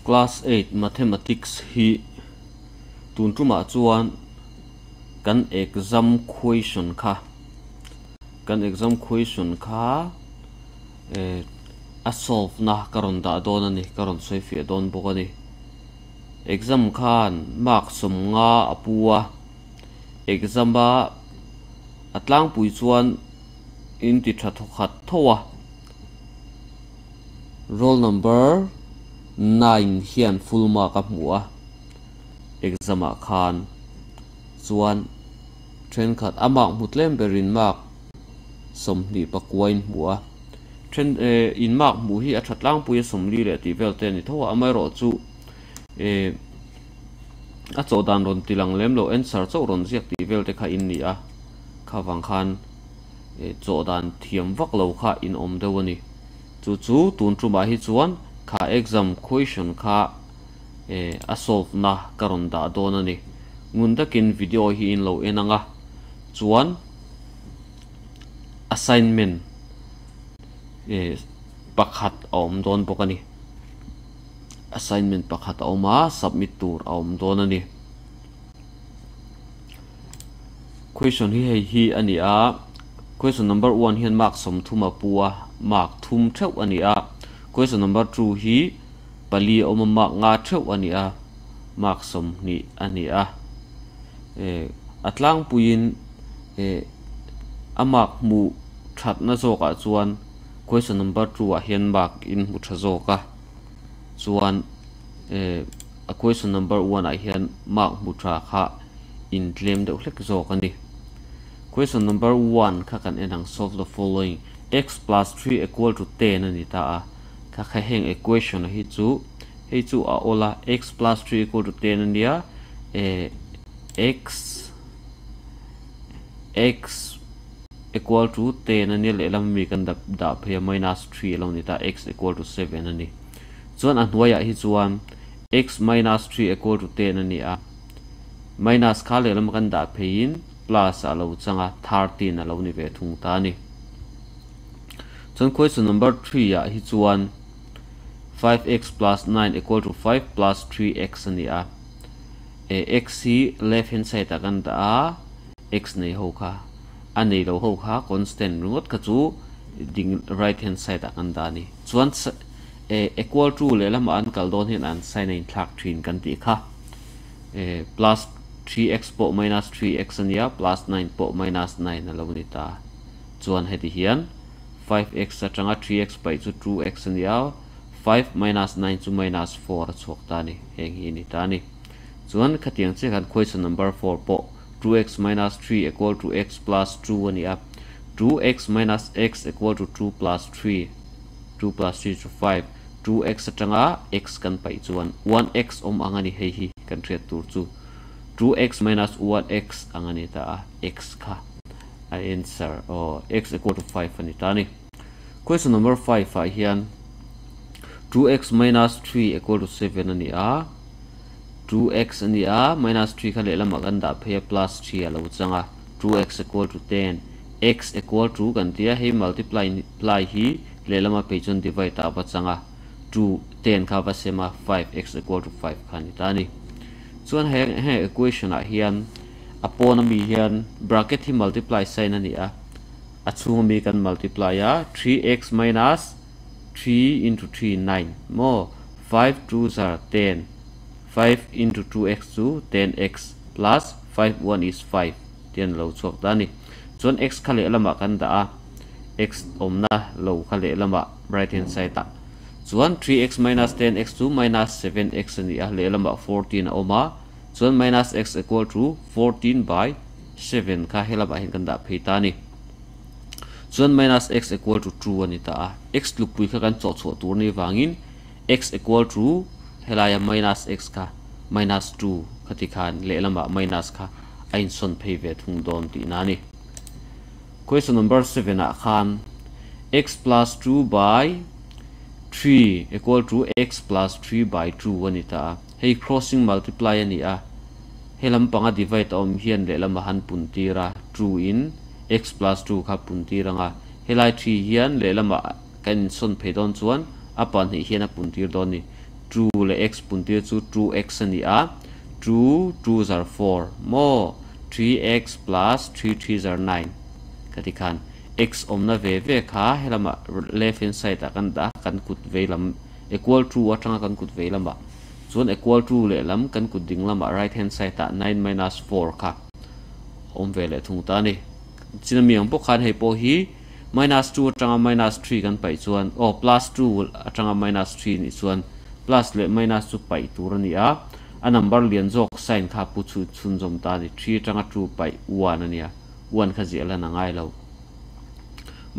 Class 8 Mathematics hi tun tumah chuan kan exam question kha kan exam question kha a solve na ka rawn dah dawn a ni, ka rawn sawi fiah dawn bawk a ni. Exam khan mark 50 a pu a, exam a a tlangpui chuan in ti tha thawkhat tho a. Roll number 9 hian full mark a hmu a, exam ah khan chuan thenkhat a mark hmu tlem berin mark 29 in hmu a, then in mark hmu hi a tha tlangpui a 40 leh tih vel te a ni tho a, amaherawh chu a chaw dan rawn tilang lem lo answer chauh rawn ziak tih vel te kha in ni a, kha vang khan chaw dan thiam vak lo kha in awm deuh a ni. Chu chu tun tumah hi chuan kha exam question kha a solve na ka rawn dah dawn a ni. Ngun takin video hi in lo en anga chuan assignment pakhat a awm dawn bawk a ni. Assignment pakhat a awm a, submit tur a awm dawn a ni. Question hi hei hi a ni a, question number 1 hian mark 30 a pu a, mark 3 theuh a ni a. Question number 2 hi pali a awm a, mark 5 theuh a ni a, mark 20 a ni a. A tlangpuiin a mark hmu thatna zawkah chuan question number 2 ah hian mark in hmu tha zawk a, chuan a question number 1 ah hian mark hmu tha kha in tlem deuh hlek zawk a ni. Question number 1 kha kan en ang, solve the following x plus 3 equal to 10 a ni ta a, kha kha heng equation hi chu hei chu a awla x plus 3 equal to 10 a nia, x equal to 10 a nia lehlam mi kan dah phei a minus 3 alo ni ta, x equal to 7 a ni. Chuan a hnuaiah hi chuan x minus 3 equal to 10 a ni a, minus kha lehlam kan dah pheiin plus a lo changa 13 a lo ni ve thung ta ni. Chuan question number 3 ah hi chuan 5x plus 9 equal to 5 plus 3x a ni a, x hi left hand side ah kan dah a, x nei ho kha a nei lo ho kha constant ringawt kha chu ding right hand side ah kan dah ni. Chuan equal to lehlam an kal dawn hian an sign a inthlak thin kan tih kha, plus 3x pawh minus 3x a nia, plus 9 pawh minus 9 a lo ni ta. Chuan heti hian 5x atanga 3x paih chu 2x a nia, 5 minus 9 chu minus 4 a chhuak ta ni, heng hi ni ta ni. Chuan khatiang che khan question number 4 pawh 2x minus 3 equal to x plus 2 a ni a, 2x minus x equal to 2 plus 3, 2 plus 3 chu 5, 2x atanga x kan paih chuan 1x awm ang a ni, hei hi kan hriat tur chu 2x minus 1x ang a ni ta a, x kha a answer x equal to 5 a ni ta ni. Question number 5 ah hian 2x minus 3 equal to 7 a ni a, 2x a ni a, minus 3 kha lehlamah kan dah phei a, plus 3 a lo changa, 2x equal to 10, x equal to kan tia, hei multiply hi lehlama phei chuan divide a va changa, 2 10 kha va sema 5x equal to 5 kha ni ta ni. Chuan he equation ah hian a pawn ami hian bracket hi multiply sign a ni a, a chhung ami kan multiply a, 3x minus 3 into 3 9 mo 5 2 are 10, 5 into 2x chu 10x plus 5 1 is 5 tian lo chhuak ta ni. Chuan x kha lehlamah kan dah a, x awmna lo kha lehlamah right hand side ah, chuan 3x minus 10x chu minus 7x a ni a, lehlamah 14 a awm a, chuan minus x equal to 14 by 7 kha helamah hian kan dah phei ta ni. Chuan minus x equal to 2 a ni ta a, x tlukpui kha kan chaw chhuah tur ni wangin x equal to helaia minus x kha minus 2 khati khan lehlamah minus kha a insawn phei ve thung dawn tih na ni. Question number 7 ah khan x plus 2 by 3 equal to x plus 3 by 2 a ni ta a, hei crossing multiply a ni a, helam panga divide a awm hian lehlamah han pun tir a, 2 in x plus 2 kha pun tir anga, helai 3 hian lehlamah kan insawn phei dawn chuan a pahnih hian a pun tir dawn ni. 2 leh x pun tir chu 2x a ni a, 2 2 zar 4 maw 3x plus 3 3 zar 9 ka ti khan x awmna ve ve kha helama left hand side ah kan dah a, kan kut vei lam equal to atanga kan kut vei lamah chuan equal to leh lam kan kut ding lamah right hand side ah 9 minus 4 kha awm ve leh thung ta a ni. Chin ami ang bawk khan hei pawh hi minus 2 atanga minus 3 kan paih chuan aw plus 2 atanga minus 3 nih chuan plus leh minus chu paih tur a ni a, a number lian zawk sign kha pu chhun chhunzawm ta a ni. 3 atanga 2 paih 1 a nia, 1 kha ziah lan a ngai lo.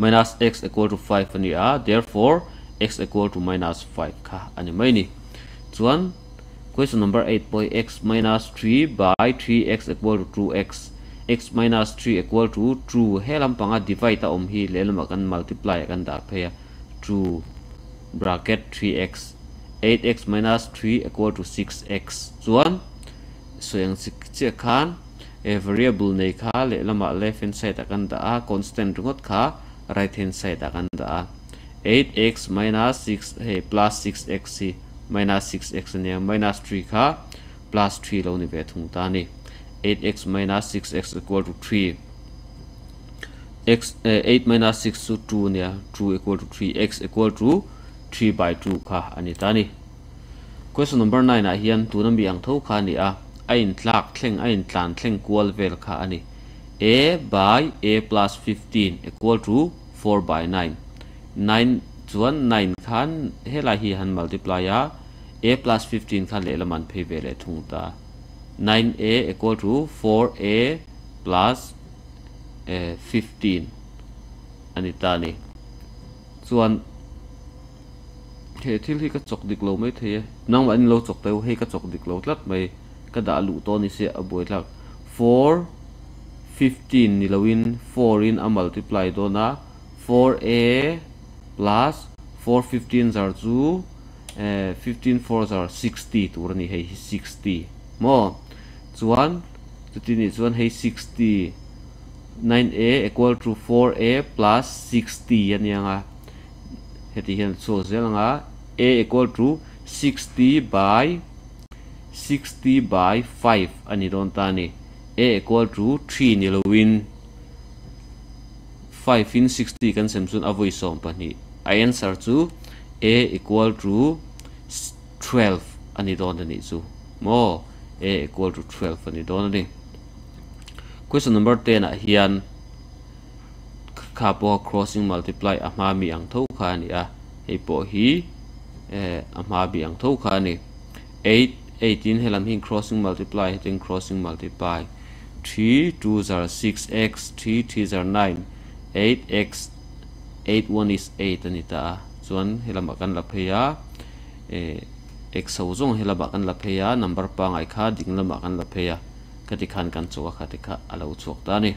Minus x equal to 5 a ni a, therefore x equal to minus 5 kha a ni mai ni. Chuan question number 8 pawh hi x minus 3 by 3x equal to 2x, x minus 3 equal to 2 he lampanga divide a awm hi lehlamah kan multiply ah kan dah phei a, 2 bracket 3x, 8x minus 3 equal to 6x chuan sawi ang chi chiah khan e variable nei kha lehlamah left hand side ah kan dah a, constant ringawt kha right hand side ah kan dah a, 8x minus 6 hei plus 6x hi minus 6x a nia, minus 3 kha plus 3 lo ni ve thung ta a ni. 8x minus 6x equal to 3 x 8 minus 6 chu 2 a nia, 2 equal to 3 x equal to 3 by 2 kha a ni ta a ni. Question number 9 ah hian tuna mi ang tho kha a ni a, a intlak thleng a intlan thleng kual vel kha a ni. A by a plus 15 equal to 4 by 9 9 chuan 9 khan helai hi han multiply a, a plus 15 khan lehlam an phei ve leh thung ta. 9a equal to 4a plus 15 a ni ta a ni. Chuan he thil hi ka chawk dik lo mai thei e, nangmah in lo chawk teu hei ka chawk dik lo tlat mai, ka dah luh tawh ni sia a buai thlak. 4 15 ni loin 4 in a multiply dawn a, 4a plus 4 15 zar chu 15 4 zar 60 tur a ni hei hi 60 maw chuan chuti nih chuan hei 60 9a equal to 4a plus 60 a ni ang a, heti hian a chhuak zel ang a, a equal to 60 by 60 by 5 a ni dawn ta a ni, a equal to 3 ni loin 5 in 60 kan sem chuan a vawi 12, a answer chu a equal to 12 a ni dawn a nih chu maw, a equal to 12 a ni dawn a ni. Question number 10 ah hian kha pawha crossing multiply a hma mi ang tho kha a ni a, hei pawh hi a hma mi ang tho kha a ni. 8 8 in helam hi crossing multiply hetin crossing multiply 3 2 zar 6x 3 3 zar 9 8x 8 1 is 8 a ni ta a, chuan helamah kan la phei a, x ho zawng helamah kan la phei a, number pangai kha ding lamah kan la phei a, khati khan kan chawk a khati kha a lo chhuak ta a ni.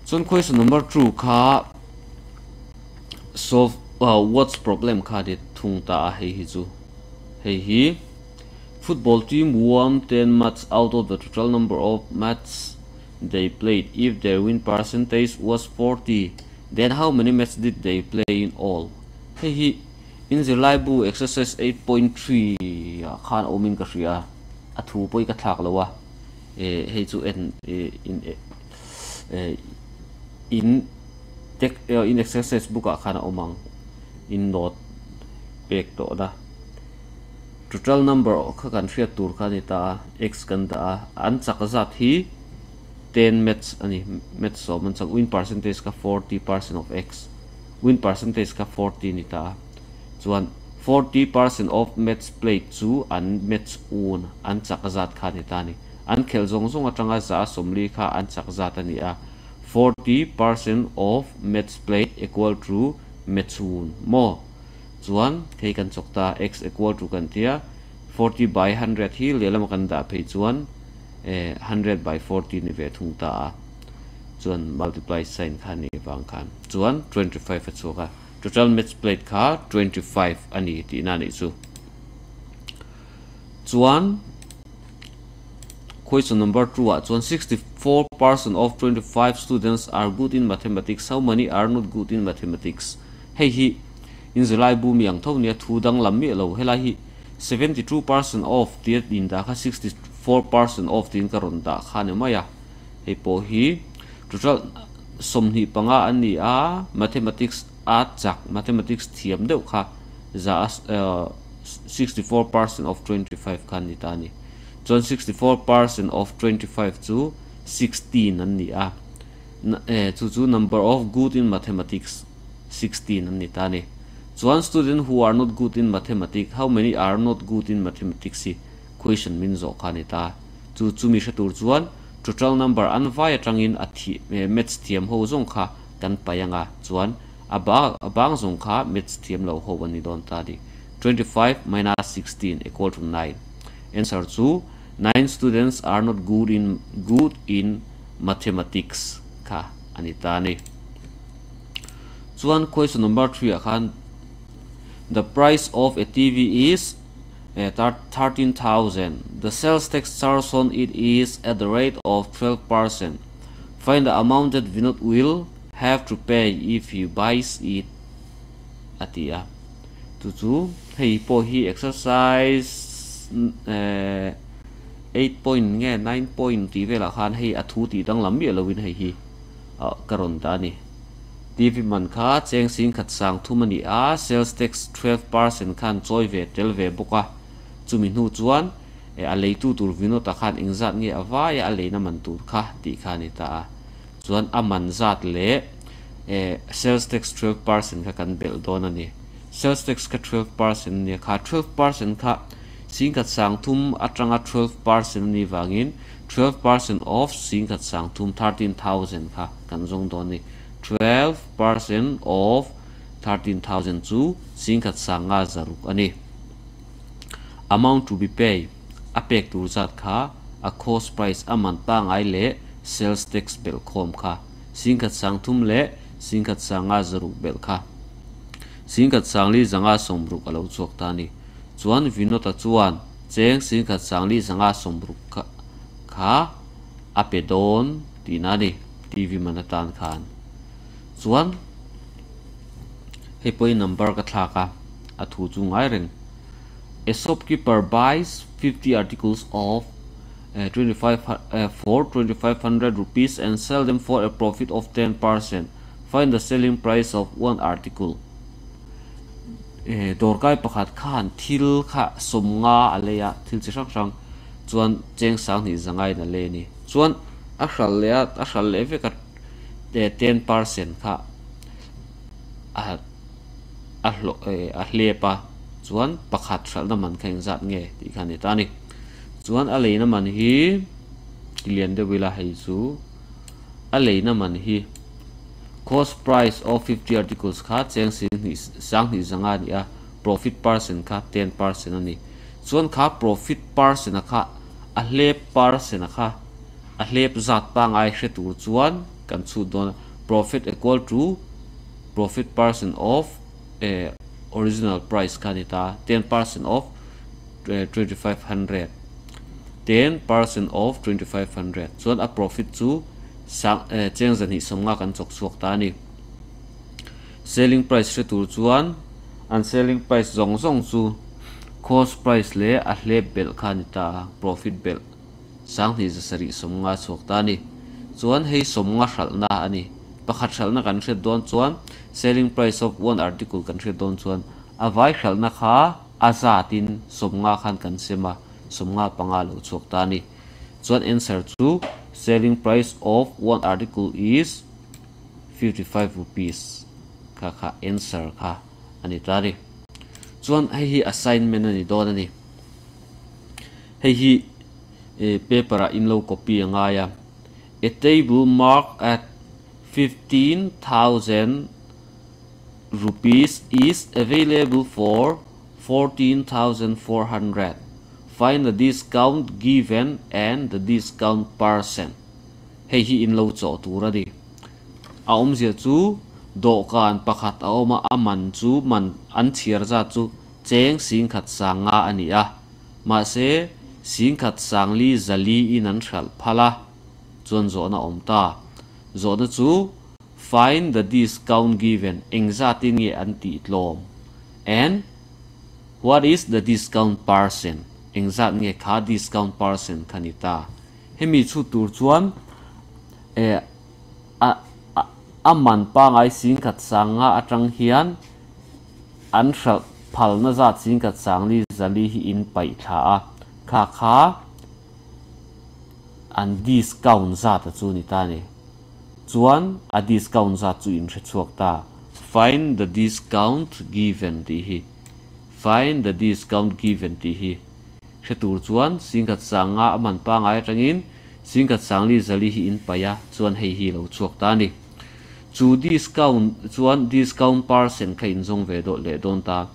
Chuan question number 2 kha solve what's problem kha ni thung ta a, hei hi chu hei hi football team won 10 match out of the total number of match they played. If their win percentage was 40, then how many match did they play in all? Hei hi in zirlai bu exercise 8.3 ah khan awmin ka hria, a thu pawh hi ka thlak lo a, hei chu en in in tek in exercise book ah khan a awm ang, in note pek tawh na. Total number kha kan hriat tur kha a ni ta a, x kan dah a, an chak zat hi 10 match a ni, match sawm an chak, win percentage kha 40% of x, win percentage kha 40 ni ta a, chuan 40% of match played chu an match un an chak zat kha a ni ta a ni, an khelh zawng zawng atanga za 40 kha an chak zat a ni a, 40% of match played equal to match un maw? Chuan hei kan chawk ta x equal to kan tia 40 by 100 hi lehlam kan dah phei chuan 100 by 40 ni ve thung ta a, chuan multiply sign kha ni vang khan chuan 25 a chhuak a, total match played kha 25 a ni tihna nih chu. Chuan question number 2 ah chuan 64% of 25 students are good in mathematics, how many are not good in mathematics? Hei hi in zirlai bu mi ang tho nia, thu dang lam miah lo, helai hi 72% off tia in dah kha 64% off tiin ka rawn dah kha ni mai a. Hei pawh hi total 25 an ni a, mathematics a chak, mathematics thiam deuh kha za 64% of 25 kha an ni ta a ni. Chuan 64% of 25 chu 16 an ni a. Chu chu number of good in mathematics 16 an ni ta a ni. Chuan student who are not good in mathematics, how many are not good in mathematics hi question min zawh kha a ni ta. Chu chumi hre tur chuan total number an vai atangin a thi maths thiam ho zawng kha kan paih anga chuan a a bang zawng kha maths thiam lo ho an ni dawn ta a ni. 25 minus 16 equal to 9. Answer chu 9 students are not good in good in mathematics kha a ni ta a ni. Chuan question number 3 ah khan the price of a TV is 13,000. The sales tax charged on it is at the rate of 12%. Find the amount that Vinod will have to pay if he buys it a ti a. Chu chu hei pawh hi exercise 8 point nge 9 point tih velah khan hei a thu tih danglam miah lovin hei hi ka rawn dah a ni. TV man kha cheng sing khat sang thum a ni a, sales tax 12% khan chawi ve tel ve bawk a. Chumi hnu chuan a leitu tur Vinod-a khan engzat nge a vai a, a leina man tur kha tih kha a ni ta a. Chuan a man zat leh sales tax 12% kha kan belh dawn a ni. Sales tax kha 12% a nia, kha 12% kha sing khat sang thum atanga 12% a nih vangin 12% of sing khat sang thum 13,000 kha kan zawng dawn a ni. 12% of 13,000 chu sing khat sang nga zaruk a ni. Amount to be paid, a pek tur zat kha a cost price a man pangngai leh sales tax belh khawm kha sing khat sang thum leh sing khat sang nga zaruk belh kha sing khat sang li zanga sawmruk a lo chhuak ta a ni. Chuan Vinod-a chuan cheng sing khat sang li zanga sawmruk kha a pe dawn tihna a ni TV man atan khan. Chuan hei pawhin number ka thlak a, a thu chu ngai reng. A shopkeeper buys 50 articles of 25 for 2500 rupees and sell them for a profit of 10%. Find the selling price of one article. Dawrkai pakhat khan thil kha 50 a lei a, thil chi hrang hrang chuan cheng sanghnih zangain a lei a ni. Chuan a hral leh a, a hral leh vek a 10% kha a a hlawh a hlep a, chuan pakhat hralhna man kha engzat nge tih kha a ni ta a ni. Chuan a leina man hi tilian deuh ila hei chu a leina man hi cost price of 50 articles kha cheng sing sanghnih zanga a ni a, profit percent kha 10% a ni. Chuan kha profit percent a kha a hlep percent a kha a hlep zat pangngai hre tur chuan kan chhut dawn a, profit equal to profit percent of original price kha a ni ta, 10% of 2500, 10% of 2500 chuan a profit chu sang cheng zahnih 50 kan chawk chhuak ta a ni. Selling price hre tur chuan an selling price zawng zawng chu cost price leh a hlep belh kha a ni ta a, profit belh sanghnih zasarih 50 chhuak ta a ni. Chuan hei 50 hralhna a ni. Pakhat hralhna kan hriat dawn chuan selling price of one article kan hriat dawn chuan a vai hralhna kha a zatin 50 khan kan sem a, 55 lo chhuak ta a ni. Chuan answer chu selling price of one article is 55 rupees kha kha answer kha a ni ta a ni. Chuan hei hi assignment a ni dawn a ni. Hei hi paper ah in lo copy a ngai a. A table marked at 15,000 rupees is available for 14,400. Find the discount given and the discount percent. Hei hi in lo chawh tur a ni. A awmzia chu dawhkan pakhat a awm a, a man chu man an chhiar zat chu cheng sing khat sang nga a ni a. Mahse sing khat sang li zali in an hralh phal a, chuan zawhna awm ta. Zawhna chu find the discount given engzatin nge an tih tlawm and What is the discount percent? Engzat nge kha discount percent kha ni ta? Hemi chhut tur chuan eh a a man pangai singkhat sanga atang hian an hralh phalna zat singkhat sangli zali hi in paih thla a kha kha an discount zat a chu ni ta ni. Chuan a discount zat chu in hre chhuak ta. Find the discount given tih hi. Find the discount given tih hi hre tur chuan singkhat sanga a man pangai atangin singkhat sangli zali hi in paih a chuan hei hi lo chhuak ta ni. Chu discount chuan discount percent kha in zawng ve dawh leh dawn ta.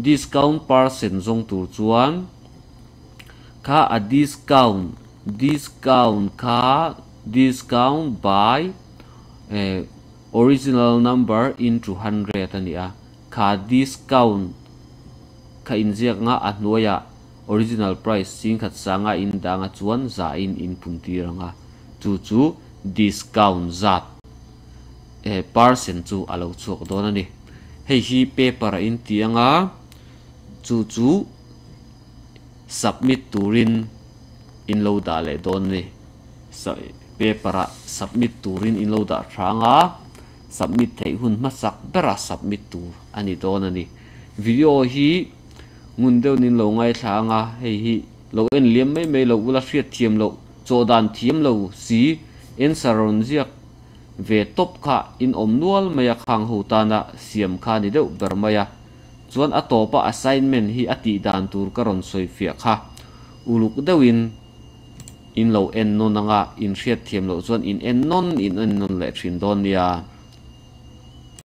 Discount percent zawng tur chuan kha a discount discount kha discount by eh original number into 100 ani a. Kha discount kha in ziak nga a hnuaiah original price singkhat sanga in danga chuan za in in pun tir anga chu chu discount zat eh percent chu alo chhuak dawn ani. Hei hi paper a in ti anga chu chu submit turin in lo dah leh dawn ni. Paper a submit turin in lo dah thanga submit theih hun hmasak bera submit tur ani dawn ani. Video hi ngun deuh nin lo ngai thla anga hei hi lo en liam mai mai lo ula hriat thiam lo chaw dan thiam lo si answer rawn ziak ve top kha in awm nual mai a khang ho tana siam kha ni deuh ber mai a. Chuan a tawpa assignment hi a tih dan tur ka rawn sawi fiah kha uluk deuhin in lo en nawn anga in hriat thiam loh chuan in en nawn in en nawn leh thin dawn nia.